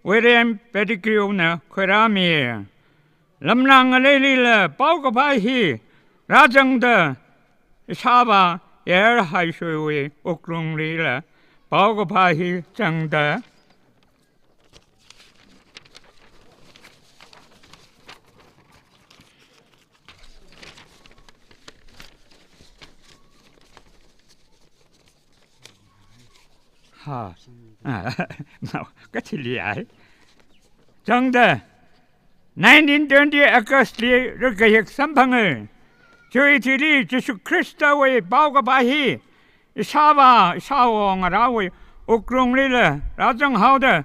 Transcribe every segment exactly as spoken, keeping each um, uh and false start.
William Pettigrew na khuirāmi. Lamlang ngaleilila paokaphā hi rāzangda ishāvā L. Haishuiwui wuklunglila paokaphā hi zangda ha. Ah, mau, kathili ai. Zangda nineteen twenty August li rikayek samphanga. Chiwui thili Jishu Khristawui paokaphā hi ishāvā, ishāwo ngarāwui wuklunglila rāzanghaoda,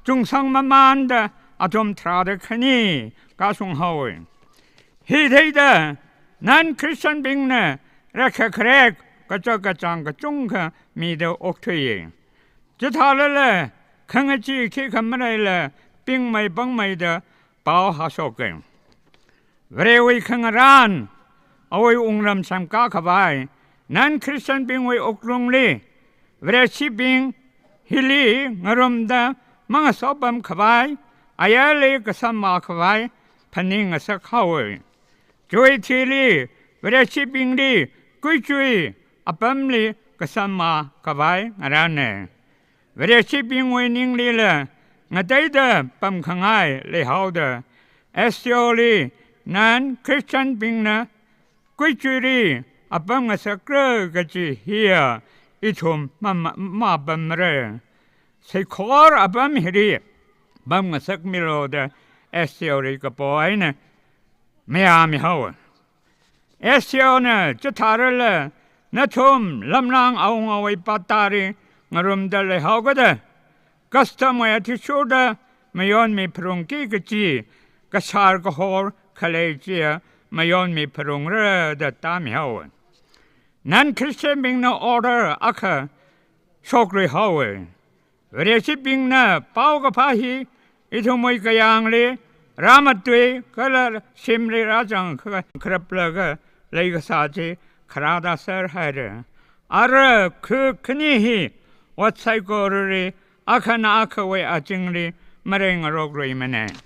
chungsang mamānda athum tharāda khani kashunghaowa. Hi theida non-Christian bingna rekkha kharek, kachot kachāng kachungkha mida okthuiya. Chithālala khangachee khikha maleila pingmei pangmeida pao hāshoka. Varewui khangarān, awui wungram semkā khavai non-Christian bingwui wuklungli Vareshibing hili ngarumda mangasopam khavai, ayarli kasamvā khavai phaningngasak haowa. Chiwui thili Vareshibingli kuichui apamli kasamvā khavai ngarāna. Vareshibingwui ninglila ngateida pamkhangai leihaoda, S T O li non-Christian bingna kuichuili apam ngasakra kaji hiya ithum ma, ma, mapammara. Saikhor apam hili pam ngasakmilu da S T O li kapo eina mayāmihaowa. S T O na chithārala nathum lamlang awungawui pattali ngarumda leihaokada, custom wui athishurda mayonmi pharungki kaji kashār kahor khalei chiya mayonmi pharungra da tāmihaowa. Non-Christian bingna order akha shokluihaowa. Vareshibingna paokaphā hi ithumwui kayāngli rāmatui kala shimli rāzang kha-, kharaplaga leikasā chi kharāda serhaira. Ara khu khani hi ot saikorali akhana akhawui azingli mareingarokluimana.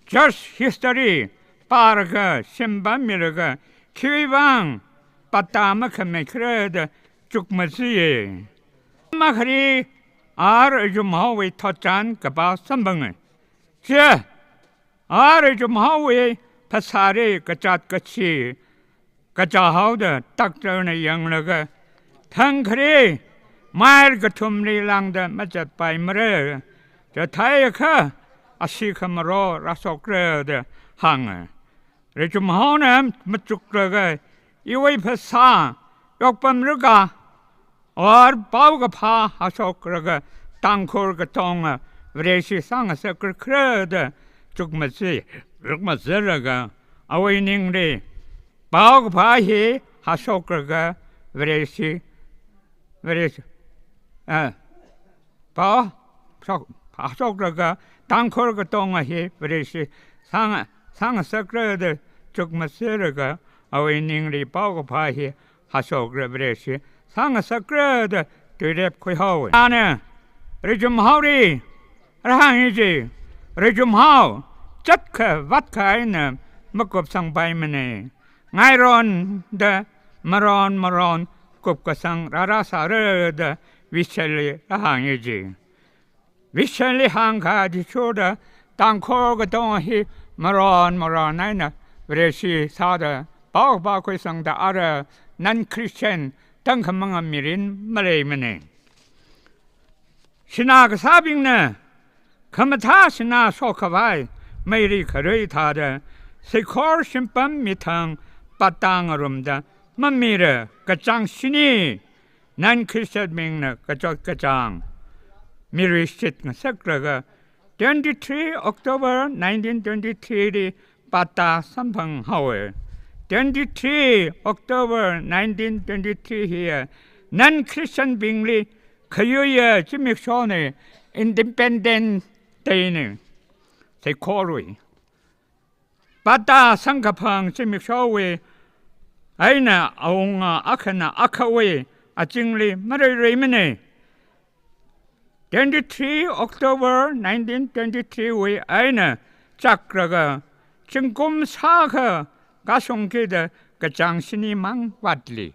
Church history pārakha shimpammilaga khiwuivang patta makhamei khala da chukmajiya. Makhali R. Rijumhaowui thotchan kapā samphanga. Chi R. Rijumhaowui phasāli kazāt kachi kazāhaoda doctor na yanglaga, thangkhali mile kathumli lāngda mazatpaimara. Chithāakha ashee khamaro rāshokra da hānga. Rijumhaona machuklaga, iwui phasā yokpamraka, or paokaphā hāshokraga Tangkhul katonga Vareshi sāngasakra khala da chukmaji, chukmajilaga awui ningli paokaphā hi hāshokraga Vareshi, Vareshi, ah, pao shok, hāshokraga Tangkhul katonga hi Vareshi sānga, sāngasakra da chukmajilaga awui ningli paokaphā hi hāshokra Vareshi sāngasakra da tuirep khuihaowa. Ana Rijumhaoli rāhāngi ji, Rijumhao zatkha vātkha eina makupsangpaimana. Ngaironda maron maron kupkasang rārāsāra da Vishal li rāhāngi ji. Vishal li hāngkha athishurda Tangkhul katonga hi maron maron eina Vareshi sāda paokaphā khuisangda ara non-Christian tangkhamanga mirin maleimana. Sinā kasābingna khamathā sinā shokkhavai meili kharui thāda saikhor shimpammi thang patta ngarumda mamira kachāng shini non-Christian bingna kachot kachāng miruishit ngasaklaga twenty-three October nineteen twenty-three li patta samphanghaowa. Twenty-three October nineteen twenty-three hiya non-Christian bingli khayuiya zimikshona, Independence Day na, saikorwui. Patta samkaphang zimikshowui eina awunga akhana akhawui azingli mareireimana. twenty-three October nineteen twenty-three wui eina chakraga, zingkum shākha kashungkida kachāng shini mang vātli.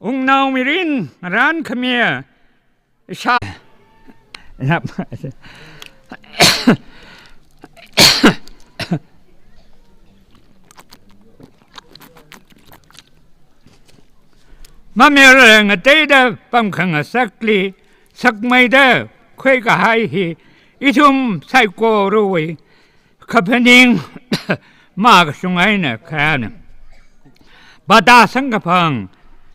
Wungnao mirin ngarān khamiya ishā. Mamer ngateida pamkhangasakli sakmeida khuikahai hi ithum saikorawui kaphaning makashung eina khayāna. Bata Sangkaphang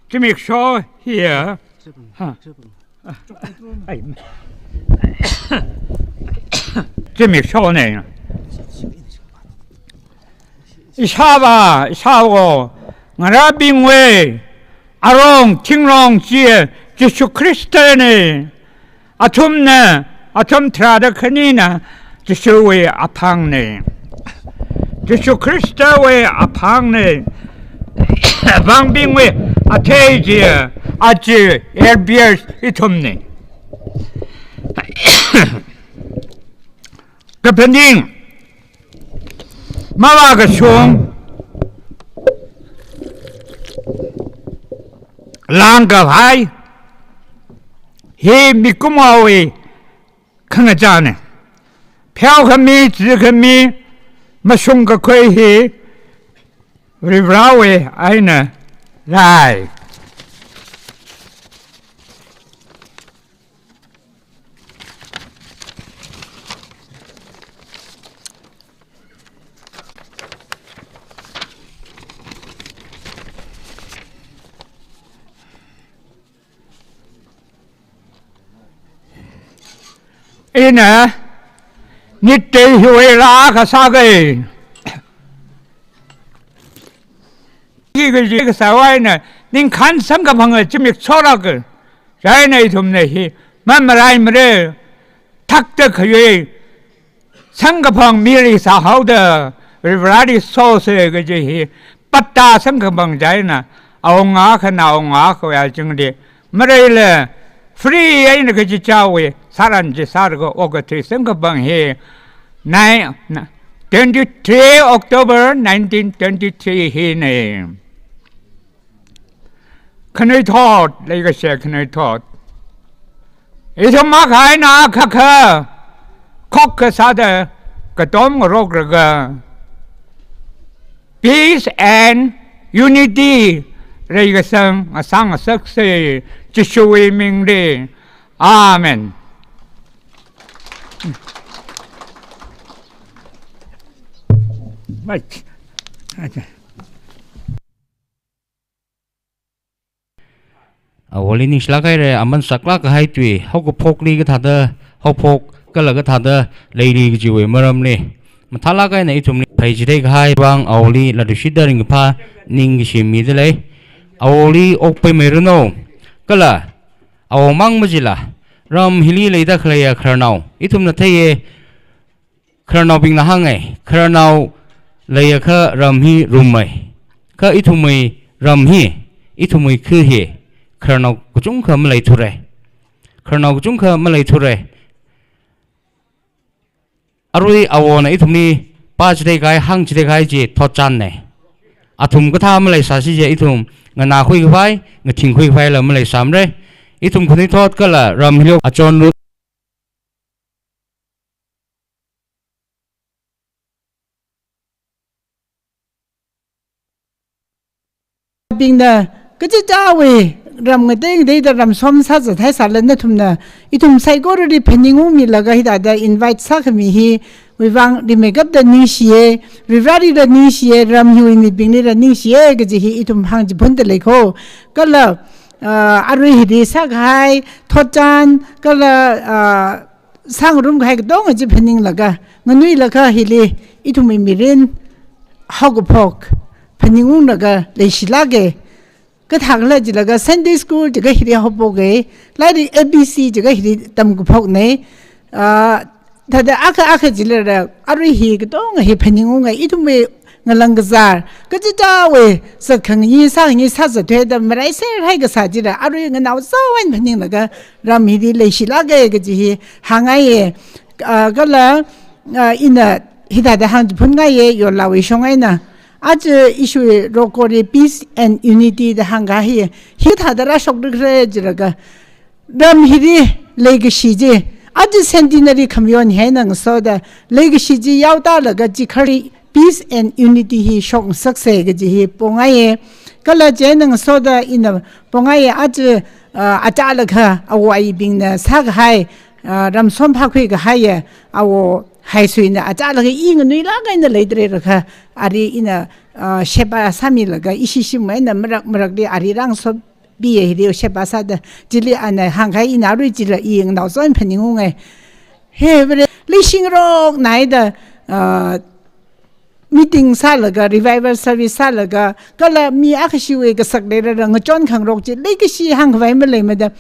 zimiksho hiya. Ha. Ai. Zimikshona. Ishāvā, ishāwo, ngarābingwui arong thingrong chiya Jishu Khristana. Athumna, athum tharāda khanina Jishuwui aphangna. Jishu Khristawui aphangna. Vangbingwui athei chiya, aja heir bearers ithumna. Kaphaning mavākashung langkahai hi mikumowui khangachāna. Pheokhami, zikhami, mashungkakhui hi Varivarawui eina lei. Ina nittei hiwui laa kasā kai. Hi kaji kasā eina ningkhān Sangkaphanga zimikshora ka. Chieina ithumna hi mamalaimara, thakta khayui Sangkaphang mili sāhaoda Varivarali sosa kaji hi Bata Sangkaphang chieina awunga khana awunga khawui azingli maleila free eina kachichāwui sāran chi sālaga okathui Sangkaphang hi nine, twenty-three October nineteen twenty-three hina. Khanuithot, leikashi khanuithot. Ithum akha eina akha kha, khokkha sāda katom ngaroklaga peace and unity leikasang ngasāngasaksa Jishuwui mingli. Amen. Right. Awoli ningshilāk haira, aman saklāk kahai tui haokaphokli kathāda haophok kala kathāda leili kajiwui maramli. Mathālāk eina ithumli pheichithei kahai vang awoli latluishitda ringkaphā ningkashi mida lei. Awoli okpaimeiranu. Kala awo mang machila, ram hili leida khaleiya khararnao ithumna theiya. Khararnaobingna hānga, khararnao leiakha ram hi rummei. Kha ithumwui ram hi, ithumwui kha hi, khararnao kachungkha maleithura. Khararnao kachungkha maleithura. Arui awona ithumli pāchithei kahai, hāngchithei kahai chi thotchanna. Athum kathā maleisāsi je ithum nganākhui khavai, ngathingkhui khavaila maleisāmara. Ithum khanuithot kala ram hili achon ru- bingna kachichāwui ram ngatei ngateida ram som sāzat haisālala nathumna ithum saikorali phaningungmilaga hithāda invite sākhami hiwui vang rimeikapta ningshiya, Varivaralila ningshiya, ram hiwui mibinglila ningshiya kaji hi ithum hāngchiphunda lei kho. Kala, ah, arui hili sākahai thotchan kala, ah, sāngarumkahai katonga chi phaninglaga, nganuilakha hili ithumwui mirin haokaphok phaningunglaga leishilāka. Kathākhala jilaga Sunday school jiakha hili haophoka, lairik A B C jiakha hili tamkaphokna. Ah, thāda akha akha jilala arui hi katonga hi phaningunga, ithumwui ngalang kazār, kachichāwui zatkhangayi sāngayi sāzathuida maraiser haikasā chila, arui nganao zawai phaninglaga ram hili leishilāka kaji hi hāngngaiye. Ah, kala, ah, ina hithāda hāngphunngaiye, Yorlawui shong eina. Aja issue rokori peace and unity da hāngkahai hi, hithāda rāshoklikhala jilaga, ram hili leikashi chi, aja centenary khamayon hi eina ngasoda leikashi chi yaotalaga chikhali peace and unity hi shokngasaksa kaji hi pongaiye. Kala chieina ngasoda ina pongaiye, aja, ah, achālakha awo ayibingna sākahai, ah, ramsom phākhuikahaiya, awo Haisuina achālakha i nganuilāk eina leidalei rakha, ari ina, ah, sheba sāmilaga ishi shimwui eina marak marakli ari rāngaso biya hili sheba sāda, chili ana hāngkahai ina arui chila i nganao zawai phaningungai. He, Vare, leishingarok naida, ah, meeting sālaga, revival service sālaga, kala mi akhashiwui kasak leilala ngachon khangarok chi leikashi hāngkhavai maleimada,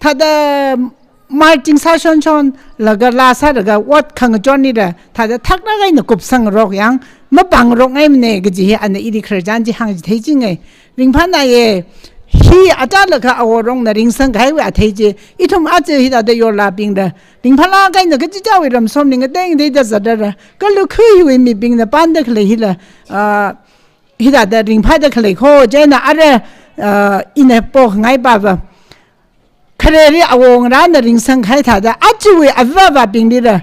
thāda marching sāshonshonlaga laa sālaga ot khangachonlila thāda thaklāk eina kupsangngarok yang, mapāngngarokngaimana kaji hi ana ili khararchan chi hāngchitheichingai. Ringphānāye, hi achālakha aworongna ringsangkahaiwui athei chi, ithum aja hithāda Yorlabingla ringphālāk eina kachichāwui ramsomli ngateingateida zatlala, kala kha hiwui mibingna panda khalei hila, ah, hithāda ringphāda khalei kho, chieina ara, ah, ina pokhangai pava, khareli awongarāna ringsangkahai thāda, ajawui avā avābinglila